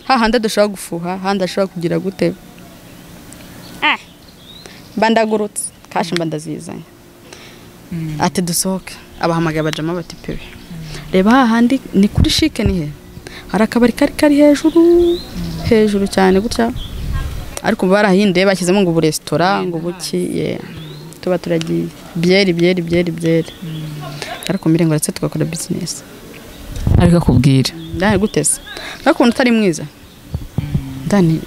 Hahandi adashobora gufuha, hahandi ashobora kugira gute. Mba ndagurutse, kashi mba ndazizanye. Ati dusohoke, abahamagaye abajama bati pewe. Reba hahandi ni kuri chic ni he? Hari akabari kari hejuru, hejuru cyane gutya. Ariko barahinduye bashyizemo ngo uburesitora, ngo buki, tuba turagiye. Byeri byeri byeri byeri. Ariko mirengo ndetse tugakora business. Ariko akubwira. Ndani gutese. Ariko utari mwiza. Ndani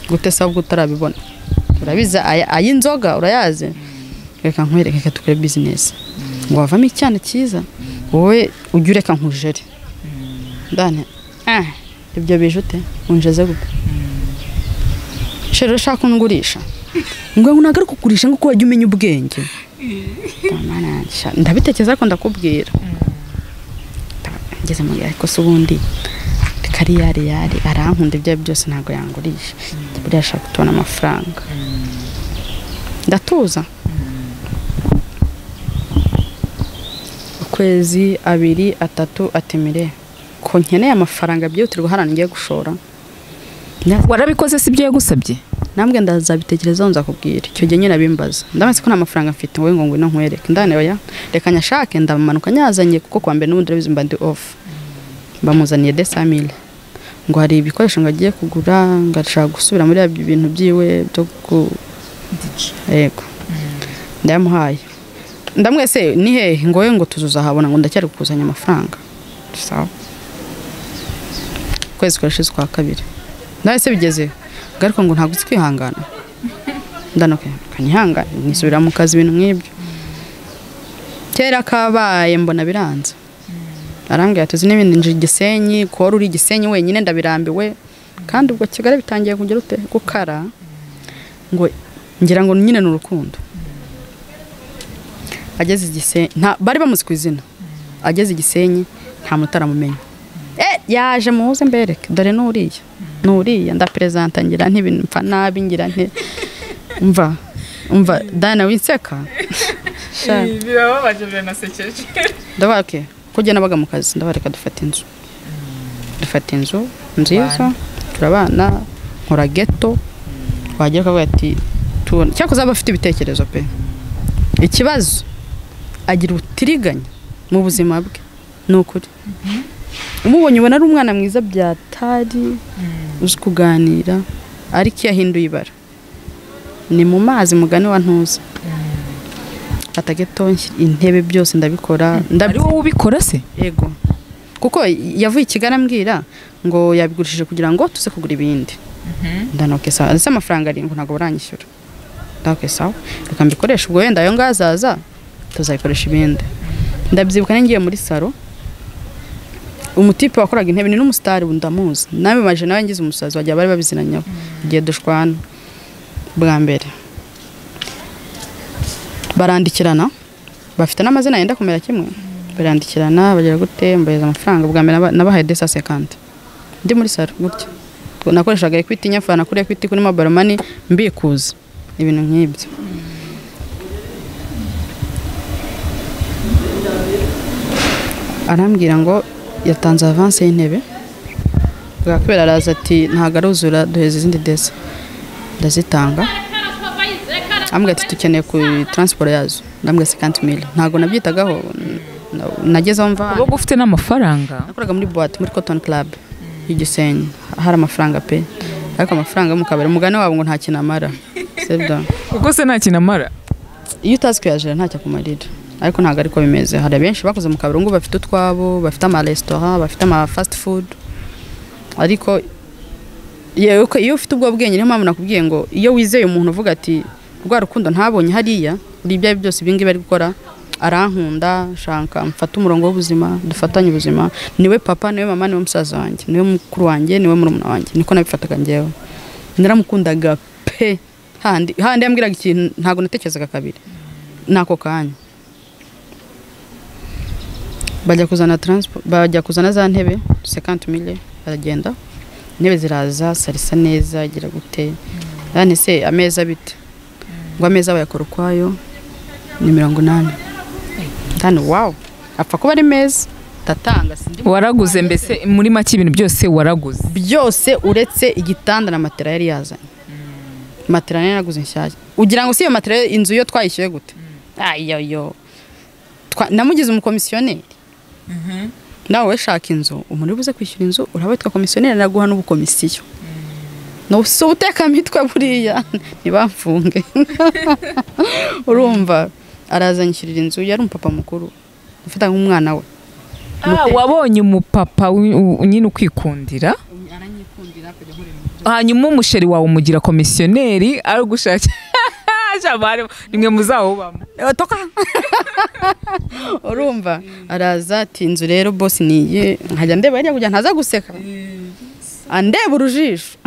gutese ahubwo utarabibona. Urabiza ayinzoga urayazi. Reka nkwereke reka tukore business. Ngo wavamo icyana cyiza. Wowe ujye ureka nkujere. Ndani ibyo bijute unjeze gute. Shero ushaka kungurisha. Ngo nagaruka kugurisha ngo wajye umenya ubwenge. Ndabitekereza ko ndakubwira. Ngeze mu ariko se ubundi kariyari yari arankunda ibyo byose ntago yangurisha. Buriya ashaka kutubona amafaranga. Ndatuza. Ukwezi abiri atatu atemire ko nkeneye amafaranga byihutirwa harana ngiye gushora. Warabikoze si ibyo yagusabye? Nambwe ndazabitekerezaho nzakubwira. Icyo gihe nyine abimbaza. Ndametse ko nta mafaranga mfite wowe ngo ngwino nkwereke. Ndane oya reka nyashake ndamanuka nyazanye kuko kwa mbere n'ubundi urabizi mba ndi off. Bamuzaniye 200,000. Ngo hari ibikoresho ngo agiye kugura ngo ashaka gusubira muri ibyo bintu byiwe byo ku yego. Ndamuhaye. Ndamwese ni hehe ngo we ngo tuzuzahabona ngo ndacyari kukuzanya amafaranga. Sawa. Kwezi kwashize kwa kabiri. Ndahise bigeze garuka ngo ntabwo kwihangana. Ndanoke kanyihangana nisubira mu kazi ibintu nk'ibyo. Kera kabaye mbona biranze. Arambwira ati uzi n'ibindi nje Gisenyi ko uri Gisenyi wenyine ndabirambiwe kandi ubwo Kigali bitangiye kugera ute gukara ngo ngira ngo nyine n'urukundo. Ageze Gisenyi nta bari bamuzi ku izina. Ageze Gisenyi nta mutaramumenya. Yaje muze mbereke dore nuriya. Nuriya ndapresenta ngira nti ibintu mfa nabi ngira nti umva Dana winseka. Birababaje biranasekeje. Ndabake kujya nabaga mu kazi ndabareka dufata inzu. Dufata inzu nziza turabana nkora ghetto wagira kavuga ati tubona cyakoze abafite ibitekerezo pe. Ikibazo agira ubutiriganya mu buzima bwe nukuri. Umubonye ubona ari umwana mwiza byatari uzi kuganira ariko yahinduye ibara. Ni mu mazi mugani wa ntuza. Fata ghetto intebe byose ndabikora. Ari wowe ubikora se? Yego. Kuko yavuye i Kigali ambwira ngo yabigurishije kugira ngo tuze kugura ibindi. Ndanoke sawa. Ndetse amafaranga ari ngo ntago baranyishyura. Ndanoke sawa. Reka mbikoresha ubwo wenda ayo ngazaza tuzayikoresha ibindi. Ndabyibuka ngiye muri salo. Umutipe wakoraga intebe ni n'umusitari ndamuzi. Nabimaje nawe ngize umusazi wagiye bari babizinanyaho. Igihe dushwana bwa mbere. Barandikirana bafite n'amazina yenda kumera kimwe. Barandikirana bagira gute mbaza amafaranga bwa mbere nabahaye 250. Ndi muri salo gutya. Nakoreshaga Equity nyafana kuri Equity kuri mobile money mbikuza ibintu nk'ibyo. Arambwira ngo yatanze avance y'intebe. Bwa kubera araza ati ntago aruzura duheze izindi desa. Ndazitanga. Ambwira ati tukeneye ku transport yazo. Ndambwira 50,000. Ntago nabyitagaho, nagezeho mva. Uba ufite n'amafaranga? Nakoraga muri boîte muri Cotton Club y'Igisenyi. Hari amafaranga pe. Ariko amafaranga yo mu kabari umugani wabo ngo nta kintu amara. Sibyo? Kuko se nta kintu amara. Iyo utazi kuyajera ntacyo akumarira. Ariko ntago ariko bimeze. Hari benshi bakoze mu kabari ngo bafite utwabo, bafite ama restaurant, bafite ama fast food. Ariko yewe iyo ufite ubwo bwenge niyo mpamvu nakubwiye ngo iyo wizeye umuntu uvuga ati rwa rukundo ntabonye hariya uri ibyo byose ibingi bari gukora arankunda shanka mfata umurongo w'ubuzima dufatanye ubuzima niwe papa niwe mama niwe musaza wanjye niwe mukuru wanjye niwe murumuna wanjye niko nabifataga njyewe naramukundaga pe handi handi yambwiraga ikintu ntago natekerezaga kabiri nako kanya bajya kuzana transport bajya kuzana za ntebe 50,000 baragenda intebe ziraza sarisa neza igira gute nane se ameza bite ngo ameza bayakora ukwayo ni 80 tano wow apfa kuba ari meza tatanga sindi waraguze mbese muri make ibintu byose waraguze byose uretse igitanda na matera yari yazanye matera nari naguze nshyashya ugira ngo si iyo matera inzu yo twayishyuye gute ayo namugize umukomisiyoneri nawe shaka inzu umuntu ubuze kwishyura inzu urabitwa komisiyoneri naguha n'ubukomisiyo no so uteka mitwe buriya ntibamfunge urumva arazanyishyurira inzu yari umupapa mukuru ufata nk'umwana we wabonye umupapa nyine ukwikundira aranyikundira akajya nkorera hanyuma umusheri wawe umugira komisiyoneri ari gushaka jamare nimwe muzawubamo toka urumva araza ati inzu rero boss niye nkajya ndeba hirya kugira ntaza guseka andeba urujisho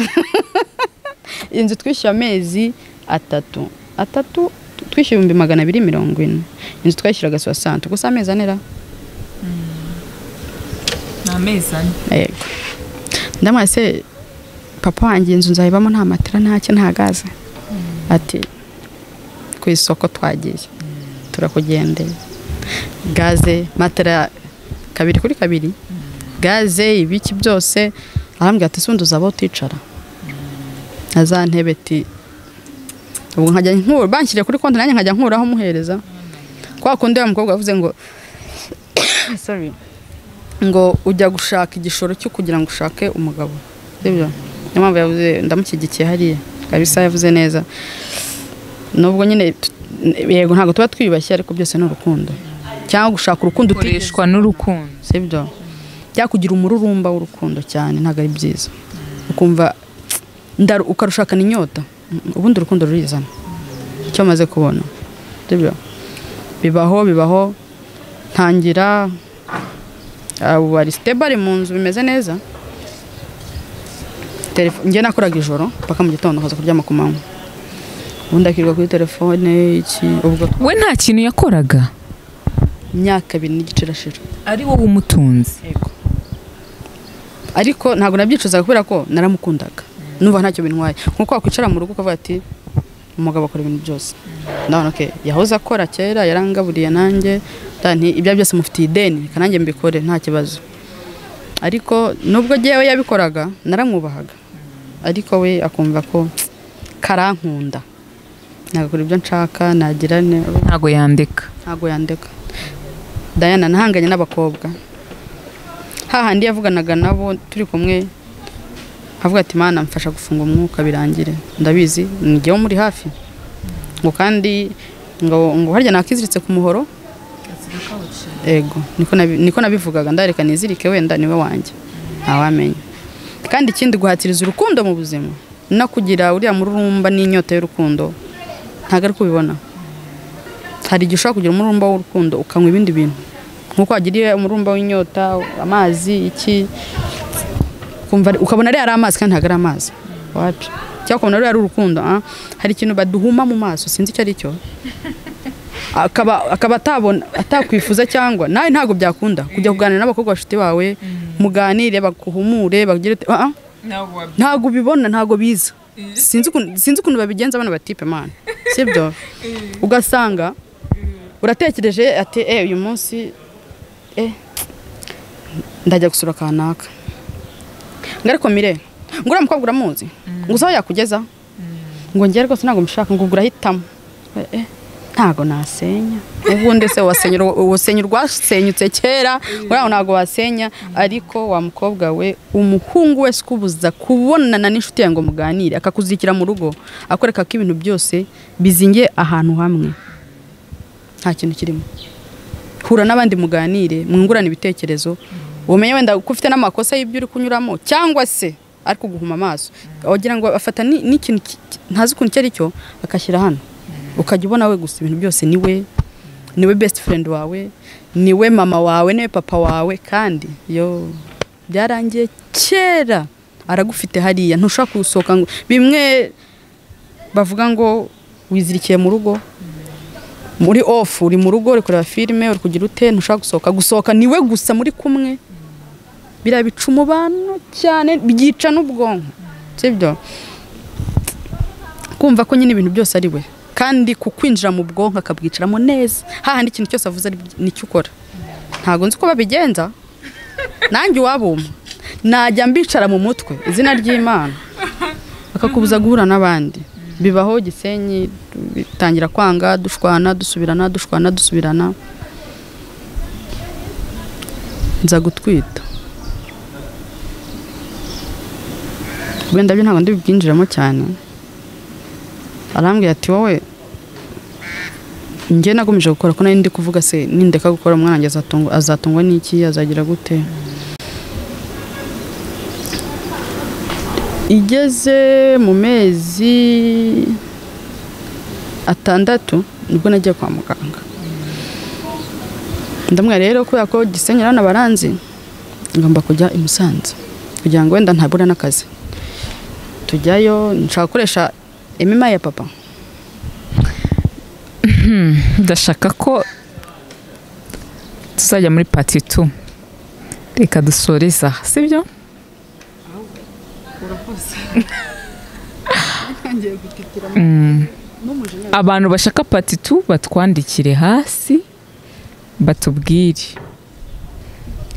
inzu twishyuye amezi atatu twishyuye 240,000 inzu twayishyuraga 60 gusa amezi anera amezi ane yego ndamwase papa wanjye inzu nzayibamo nta matera ntacyo nta gaze ati ku isoko twagiye turakugendeye gaze matera 2 kuri 2 gaze ibiki byose arambwira ati sundi uzaba uticara za ntebe ti ubwo nkajya nkura banshyiriye kuri konti nanjye nkajya nkuraho muhereza kwa kundi wa mukobwa yavuze ngo sorry ngo ujya gushaka igishoro cyo kugira ngo ushake umugabo sibyo niyo mpamvu yavuze ndamushyigikiye hariya kabisa yavuze neza nubwo nyine yego ntabwo tuba twiyubashye ariko byose ni urukundo cyangwa gushaka urukundo ukoreshwa n'urukundo sibyo cyakugira umururumba w'urukundo cyane ntabwo ari byiza ukumva ukarushakana inyota ubundi urukundo rurizana icyo maze kubona sibyo bibaho ntangira ubu ari stable mu nzu bimeze neza njye nakoraga ijoro paka mu gitondo nkaza kuryama ku manywa ubundi akirwa kuri telefone iki ubwo we nta kintu yakoraga imyaka 2 n'igice irashira ari wowe umutunzi yego ariko ntabwo nabyicuzaga kubera ko naramukundaga numva ntacyo bintwaye nkuko wakwicara mu rugo ukavuga ati umugabo akora ibintu byose ndabona okay yahoze akora kera yarangaburiye nanjye nti ibyo byose mufitiye ideni reka nanjye mbikore nta kibazo ariko nubwo jyewe yabikoraga naramwubahaga ariko we akumva ko karankunda nagakora ibyo nshaka nagira ntago yandeka Diana nahanganye n'abakobwa hahandi yavuganaga nabo turi kumwe avuga ati mana mfasha gufunga umwuka birangire ndabizi ngiye muri hafi ngo kandi ngo harya nakiziritse ku muhoro ego niko nabivugaga ndareka nizirike wenda niwe wanjye ntawamenya kandi ikindi guhatiriza urukundo mu buzima no kugira uriya mururumba n'inyota y'urukundo ntago ari kubibona hari igihe ushobora kugira umururumba w'urukundo ukanywa ibindi bintu nkuko wagiriye umururumba w'inyota amazi iki ukabona ari amazi kandi ntago ari amazi wapi cyangwa ukabona ari urukundo hari ikintu baduhuma mu maso sinzi icyo ari cyo akaba atabona atakwifuza cyangwa nawe ntago byakunda kujya kuganira n'abakobwa bashuti bawe muganire bakuhumure bagire ntago ubibona ntago biza sinzi ukuntu babigenza bano batipe man sibyo ugasanga uratekereje ati uyu munsi ndajya gusura kanaka ngariko mire ngo uriya mukobwa uramuzi ngo uzaho yakugeza ngo njye rwose ntabwo mushaka ngo urahitamo Ntago nasenya ubundi se wasenya urwasenyutse kera, uriya ntago wasenya. Ariko wa mukobwa we, umuhungu wese ukubuza kubonana n'inshuti yawe ngo muganire, akakuzikira mu rugo, akwereka ko ibintu byose bizingiye ahantu hamwe, nta kintu kirimo. Hura n'abandi muganire, mwungurane ibitekerezo, umenye wenda ko ufite n'amakosa y'ibyo uri kunyuramo, cyangwa se ari kuguhuma amaso wagira ngo afata n'ikintu ntazi ukuntu icyo ari cyo akashyira hano, ukajya ubona we gusa ibintu byose niwe best friend wawe, niwe mama wawe, niwe papa wawe, kandi yo byarangiye kera aragufite hariya, ntushobora kusohoka ngo bimwe bavuga ngo wizirikiye mu rugo, muri off uri mu rugo uri kureba filime uri kugira ute, ntushobora gusohoka niwe gusa muri kumwe. Birabica umubano cyane, byica n'ubwonko, sibyo? Kumva ko nyine ibintu byose ari we, kandi kukwinjira mu bwonko akabwicaramo neza, hahandi ikintu cyose avuze nicyo ukora. Ntago nzi uko babigenza, nanjye uwabumpa najya mbicara mu mutwe izina ry'Imana, akakubuza guhura n'abandi. Bibaho Gisenyi bitangira kwanga, dushwana dusubirana, dushwana dusubirana, nza gutwita. Wenda byo ntabwo ndibyinjiramo cyane. Arambwira ati wowe njye nagomeje gukora ko nari ndi kuvuga se nindeka gukora umwana wanjye azatungwa n'iki, azagira gute. Igeze mu mezi 6 nibwo nagiye kwa muganga. Ndamwe rero kubera ko Gisenyi rana baranzi, ngomba kujya i Musanze kugira ngo wenda ntabura n'akazi. Tujyayo nshaka gukoresha emima ya papa. Ndashaka ko tuzajya muri part 2. Reka dusoreza, sibyo? Abantu bashaka part 2 batwandikire hasi batubwire.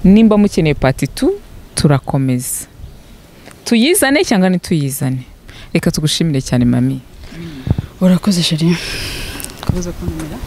Nimba mukeneye part 2 turakomeza. Tuyizane cyangwa ntituyizane? Reka tugushimire cyane mami. Urakoze chérie. Kubuza kuntumira.